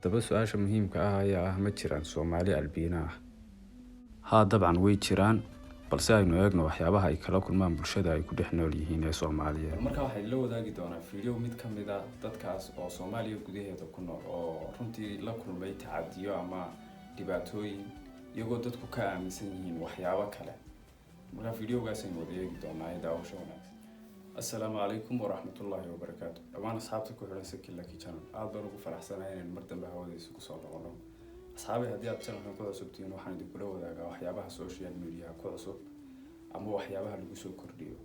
Haddaba su-aasha muhiimka ah ayaa ah: ma jiraan Soomaali albiino ah? Haa, dabcan way jiraan, balse aynu eegno waxyaabaha ay kala kulmaan bulshada ay ku dhex nool yihiin ee Soomaaliyeed. Marka waxay la wadaagi doonaa video mid ka mid a dadkaas oo Soomaaliya gudaheeda ku nool oo runtii la kulmay tacadiyo ama dhibaatooyin, iyagoo dadku ka aaminsan yihiin waxyaabo kale. Marka videogaas aynu wada eegi doonaa. Ee daawasho wanaagsan. Assalaamu calaykum waraxmatullaahi wabarakaatu dhammaan asxaabta ku xidhan Saki Lucky Channel. Aad baan ugu faraxsanahay inaynu mar dambe hawada isugu soo noqono. Asxaabi, haddii aad channelkan ku cusubtihiin, waxaan idinkula wadaagaa waxyaabaha social media ku cusub ama waxyaabaha lagu soo kordhiyo.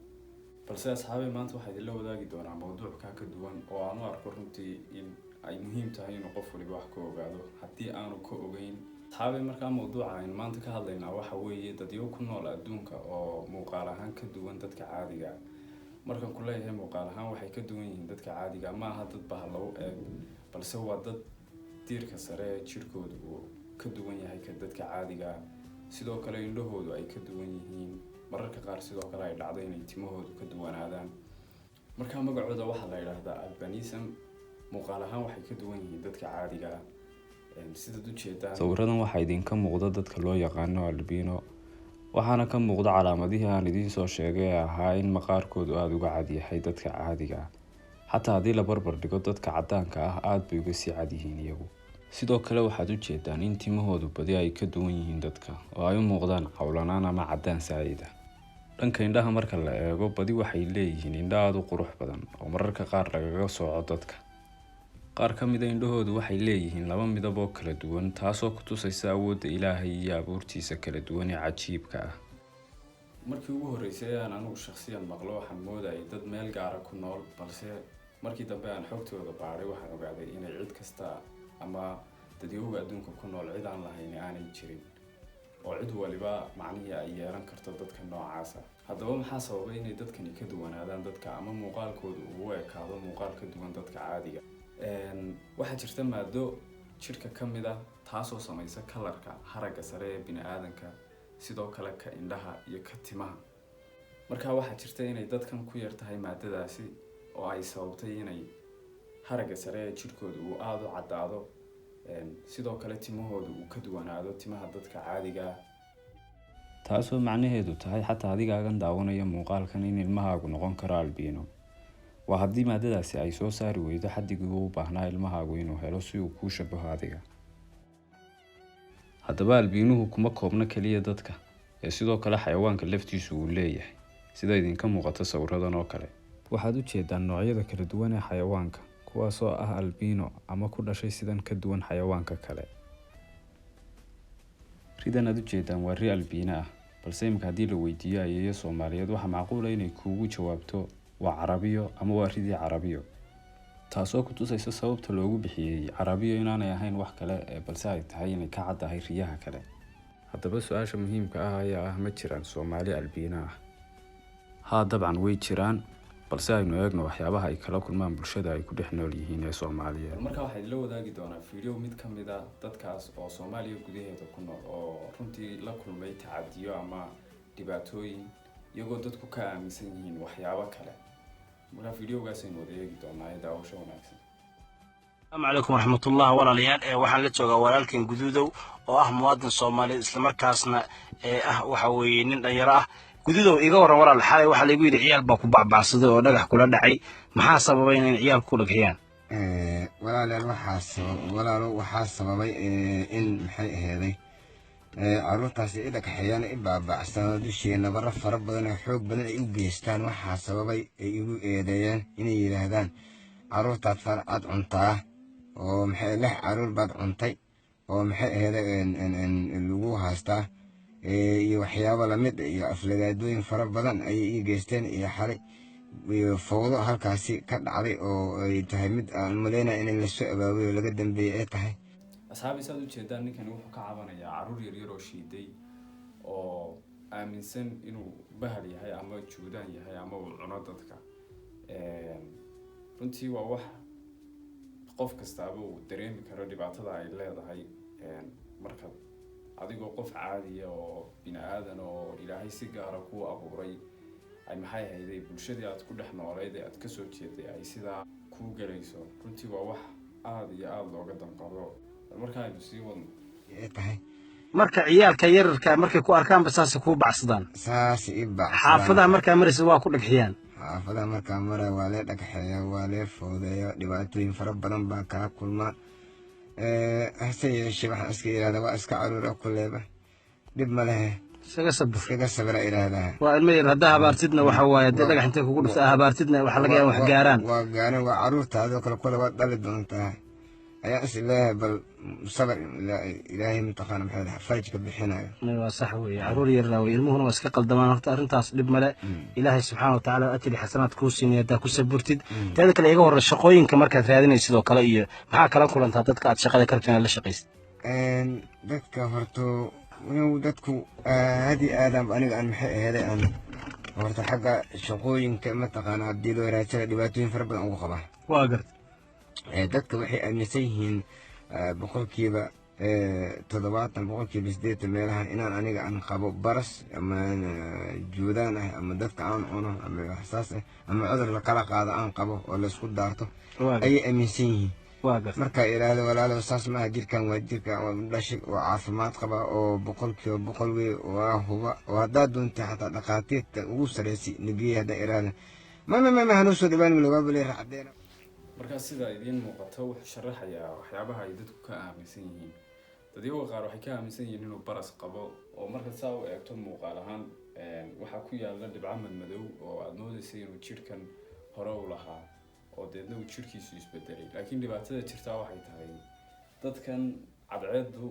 Balse asxaabi, maanta waxaa idinla wadaagi doonaa mawduuc kaa ka duwan oo aan u arko runtii in ay muhiim tahay inuu qof waliba wax ka ogaado haddii aanu ka ogeyn. Asxaabi, markaa mawduuca aynu maanta ka hadlaynaa waxa weeye dadyo ku nool adduunka oo muuqaal ahaan ka duwan dadka caadiga ah. Markaan ku leeyahay muuqaal ahaan waxay ka duwan yihiin dadka caadiga, ma aha dad bahalow eeg, balse waa dad diirka sare ee jirkoodu uu ka duwan yahay ka dadka caadiga ah. Sidoo kale indhahoodu ay ka duwan yihiin, mararka qaar sidoo kale ay dhacdo inay timahoodu ka duwanaadaan. Markaa magacooda waxaa la yidhaahdaa albinism. Muuqaal ahaan waxay ka duwan yihiin dadka caadiga ah, sidaad ujeedaan. Sawiradan waxaa idinka muuqda dadka loo yaqaano albino, waxaana ka muuqda calaamadihii aan idiin soo sheegay ee ahaa in maqaarkoodu aada uga cad yahay dadka caadiga ah. Xataa haddii la barbar dhigo dadka caddaanka ah, aada bay uga sii cad yihiin iyagu. Sidoo kale waxaad u jeedaan in timahoodu badi ay ka duwan yihiin dadka oo ay u muuqdaan cawlanaan ama caddaan saayid ah. Dhanka indhaha marka la eego, badi waxay leeyihiin indho aada u qurux badan oo mararka qaar lagaga sooco dadka. Qaar ka mid a indhahoodu waxay leeyihiin laba midab oo kala duwan, taasoo ku tusaysa awoodda Ilaahay iyo abuurtiisa kala duwan ee cajiibka ah. Markii ugu horreysay ee aan anigu shakhsiyan maqlo, waxaan moodayay dad meel gaara ku nool, balse markii dambe aan xogtooda baadhay, waxaan ogaaday inay cid kasta ama dadyowga adduunka ku nool cid aan lahayn aanay jirin, oo cid waliba macnihii ay yeelan karto dadka noocaasa. Haddaba maxaa sababay inay dadkani ka duwanaadaan dadka ama muuqaalkoodu uu u ekaado muuqaal ka duwan dadka caadiga? Waxaa jirta maado jidhka ka mid ah taasoo samaysa kalarka haragga sare ee bini aadanka, sidoo kale ka indhaha iyo ka timaha. Marka waxaa jirta inay dadkan ku yar tahay maadadaasi oo ay sababtay inay haragga sare ee jidhkooda uu aada u caddaado, sidoo kale timahooda uu ka duwanaado timaha dadka caadiga ah. Taasoo macnaheedu tahay xataa adigaagan daawanaya muuqaalkan in ilmahaagu noqon karo albino. Waa haddii maadadaasi ay soo saari weydo xaddigii uu u baahnaa ilmahaagu inuu helo si uu kuu shabaho adiga. Haddaba albiinuhu kuma koobna keliya dadka ee sidoo kale xayawaanka laftiisu uu leeyahay, sida idinka muuqata sawiradan oo kale. Waxaad u jeedaan noocyada kala duwan ee xayawaanka, kuwaasoo ah albino ama ku dhashay sidan ka duwan xayawaanka kale. Ridan aad u jeedaan waa ri albiino ah, balse imika haddii la weydiiyo ayeeyo Soomaaliyeed, waxaa macquula inay kuugu jawaabto waa Carabiyo ama waa ridii Carabiyo, taasoo ku tusaysa sababta loogu bixiyey Carabiyo inaanay ahayn wax kale ee balse ay tahay inay ka caddahay riyaha kale. Haddaba su-aasha muhiimka ah ayaa ah: ma jiraan Soomaali albiino ah? Haa, dabcan way jiraan, balse aynu eegno waxyaabaha ay kala kulmaan bulshada ay ku dhex nool yihiin ee Soomaaliyeed. Marka waxaa idinla wadaagi doonaa video mid ka mid a dadkaas oo Soomaaliya gudaheeda ku nool oo runtii la kulmay tacadiyo ama dhibaatooyin, iyagoo dadku ka aaminsan yihiin waxyaabo kale. Marka videogaas aynu wada eegi doonaa. Ee daawasho wanaagsan. Asalaamu calaykum waraxmatullah. Walaalayaal, ee waxaan la joogaa walaalkan Guduudow oo ah muwaadin Soomaaliyeed, islamarkaasna ee ah waxa weeye nin dhalinyaro ah. Guduudow, iga warran walaal. Xalay waxaa laygu yidhi ciyaal baa ku bacbacsaday oo dhagax kula dhacay. Maxaa sababay in ciyaal ku dhagxiyaan? Walaalayaal, waxaa sabab, walaalo, waxaa sababay in maxay aheeday caruurtaasi i dhagxeeyaan, i baaba'sano, dushii nabaro fara badan oo xoog badan ay u geystaan. Waxaa sababay ay igu eedeeyeen inay yidhaahdaan caruurtaad far aad cuntaa oo maxay lix caruur baad cuntay oo maxay aheeday lagu haystaa iyo waxyaabo lamid iyo aflagaadooyin fara badan ayay ii geysteen iyo xalay iyo fowdo halkaasi ka dhacday oo ay tahay mid aan malaynaya in lasoo abaabuyo, laga dambeeyey ay tahay. Asxaabi, saad ujeedaan, ninkani wuxuu ka cabanayaa caruur yaryar oo shiiday oo aaminsan inuu bahal yahay ama juudaan yahay ama uu cuno dadka. Runtii waa wax qof kastaaba uu dareemi karo dhibaatada ay leedahay marka adigoo qof caadiya oo bini aadan oo Ilaahay si gaara kuu abuuray ay maxay hayday bulshadii aad ku dhex noolayd ee aad kasoo jeeday ay sidaa kuu galayso. Runtii waa wax aada iyo aada looga danqado. Bal marka aynu sii wadno. Ay tahay. Marka ciyaalka yararka markay ku arkaanba saasay kuu bacsadaan? Saas i bacsadaan. Xaafadaha markaa maraysa waa ku dhagxiyaan? Xaafadaha markaa mara waa lee dhagxeeya, waa lee foodeeya, dhibaatooyin fara badan baa kala kulmaa. Hase yeeshee waxaan iska yidhahdaa waa iska caruura, kuleeba dhib ma lehe. Isaga sabir. Iskaga sabira idhaahdaa. Waa ilmo yar, haddaa habaartidna waxa waaye, haddii dhagax intay kugu dhufta habaartidna waxaa laga yaaba wax gaaraan. Waa gaaraan, waa caruurtaadoo kale, kule waad dhali doontaa ayaa is leeyahay. Bal sabir, Ilaahay mataqaana maxay faraj ka bixinayo. Waa sax weeye, caruur yarna wey, ilmuhuna waa iska qaldamaan. Horta arrintaas dhib male, Ilaahay subxaana watacaala ajri xasanaad kuu siinaya haddaa ku saburtid. Teeda kale, iga horre, shaqooyinka markaad raadinaysid oo kale iyo maxaa kala kulantaa dadka aad shaqada ka rabto inaad la shaqaysid? Dadka horto inuu dadku aad iyo aadaan aniga aan maxay aheeday aan horta xagga shaqooyinka mataqaana haddii loo raadsada dhibaatooyin fara badan ugu qabaa. Waa garta. Dadka waxay aaminsan yihiin 70%, 80% meelaha inaan aniga aan qabo baras ama juudaan ah ama dadka aan cuno ama waxsaas ah ama cudur lakala qaado aan qabo oo laysku daarto ayay aaminsan yihiin. Waa garta. Markaa idhaahdo walaalo saas maaha, jirkan waa jirkan waa dhashay oo caafimaad qaba oo 100% wey, waa huba, oo haddaad doontay xataa dhakhaatiirta ugu sarreysay nabiyey haddaan idhaahdo ma hanuu soo dhawaan waaba racdeena. Markaa sida idiin muuqato wuxuu sharaxayaa waxyaabaha ay dadku ka aaminsan yihiin. Dadyaga qaar waxay ka aaminsan yihiin inuu baras qabo, oo marka saa u eegto muuqaal ahaan waxaa ku yaala dhibco madmadow oo aada moodaysa inuu jidhkan hore u lahaa oo deedna uu jidhkiisu isbedelay. Laakiin dhibaatada jirtaa waxay tahay dadkan cadceeddu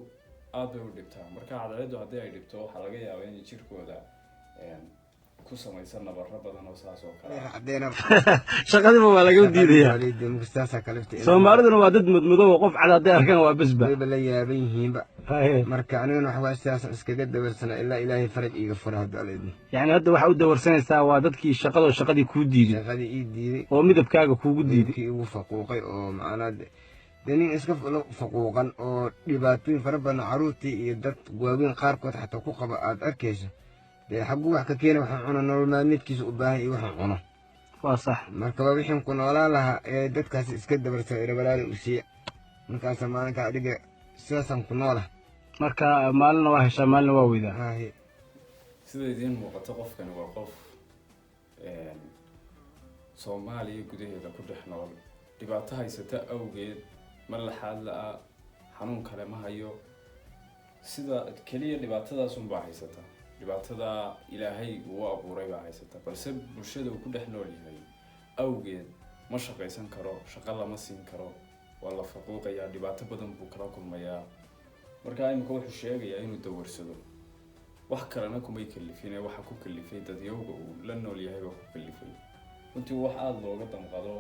aad bay u dhibtaa. Marka cadceeddu haddii ay dhibto waxaa laga yaabaa inay jidhkooda ku samaysan nabarro badan oo saas oo kale ah. Racdeena. Shaqadiiba waa laga diidaya. Saasaa kalifta. Soomaaliduna waa dad mudmudow oo qof cad hadday arkaan waa besba. Wayba la yaaban yihiinba. Marka anigana waxa waa sidaas iskaga dawarsana ilaa Ilaahay faraj iiga fura hadda Alla idmo. Yacni hadda waxaa u dawarsanaysaa waa dadkii shaqadoo shaqadii kuu diiday. Shaqadii ii diiday. Oo midabkaaga kuugu diiday. Kii igu faquuqay oo macnaa dee nin iska faquuqan oo dhibaatooyin fara badan caruurtii iyo dad waaweyn qaarkood xataa ku qaba aad arkayso, dee xagguu wax ka keena waxaan cuno, nolol maalmeedkiisa u baahan iyo waxaan cuno. Waa sax. Marka waa wixii ku noolaan lahaa ee dadkaasi iska dabarsan ira walaali u siiya, markaasa maalinka adiga sidaasaan ku noola. Marka maalina waa heshaa, maalina waa weydaa. Haaye. Sida idiin muuqato qofkani waa qof Soomaaliya gudaheeda ku dhex nool, dhibaato haysata awgeed ma laxaad la-a, xanuun kale ma hayo, sida keliya dhibaatadaasunbaa haysata, dhibaatada Ilaahay uu abuuray baa haysata, balse bulshada uu ku dhex nool yahay awgeed ma shaqaysan karo, shaqo lama siin karo, waa la faquuqayaa, dhibaato badan buu kala kulmayaa. Marka imika wuxuu sheegayaa inuu dawarsado, wax kalena kumay kalifine, waxa ku kalifay dadyowga uu la nool yahay baa ku kalifay. Runtii wax aada looga damqado,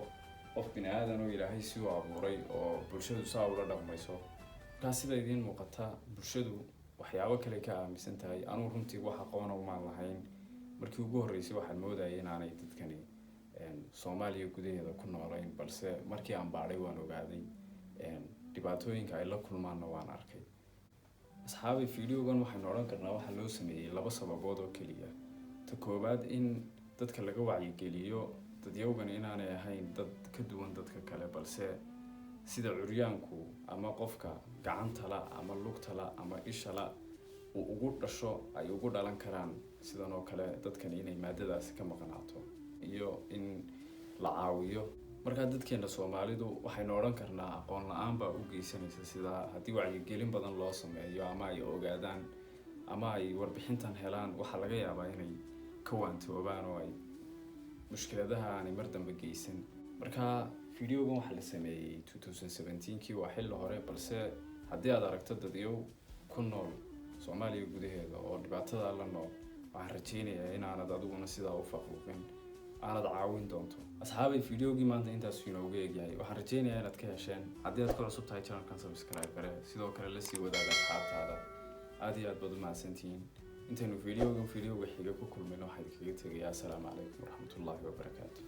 qof bini aadan oo Ilaahay si u abuuray oo bulshadu saa ula dhaqmayso. Markaa sida idiin muuqata bulshadu waxyaabo kale ka aaminsan tahay. Anugu runtii wax aqoona umaan lahayn. Markii ugu horreysay waxaan moodayay inaanay dadkani Soomaaliya gudaheeda ku noolayn, balse markii aan baadhay waan ogaaday, dhibaatooyinka ay la kulmaanna waan arkay. Asxaabay, videogan waxaynu odhan karnaa waxaa loo sameeyey laba sababood oo keliya. Ta koowaad, in dadka laga wacyigeliyo dadyowgan inaanay ahayn dad ka duwan dadka kale, balse sida curyaanku ama qofka gacantala ama lugtala ama ishala uu ugu dhasho ay ugu dhalan karaan, sidan oo kale dadkani inay maadadaasi ka maqnaato iyo in la caawiyo. Markaa dadkeena Soomaalidu waxaynu odhan karnaa aqoon la-aan baa u geysanaysa sidaa. Haddii wacyigelin badan loo sameeyo ama ay ogaadaan ama ay warbixintan helaan, waxaa laga yaabaa inay ka waantoobaan oo ay mushkiladaha aanay mar dambe geysan. Marka videogan waxaa la sameeyey 2017kii, waa xilli hore, balse haddii aad aragto dadyow ku nool Soomaaliya gudaheeda oo dhibaatada la nool, waxaan rajaynayaa inaanad adiguna sidaa u faquuqin, aanad caawin doonto. Asxaabay, videogii maanta intaasuu inoogu eegyahay. Waxaan rajaynayaa inaad ka hesheen. Haddii aad ku cusub tahay channelkan, subscribe gare, sidoo kale lasii wadaaga asxaabtaada. Aad iyo aad baad u mahadsantihiin. Intaynu videogan videoga xiga ku kulmayno waxaan idinkaga tegayaa asalaamu calaykum waraxmatullaahi wabarakaatu.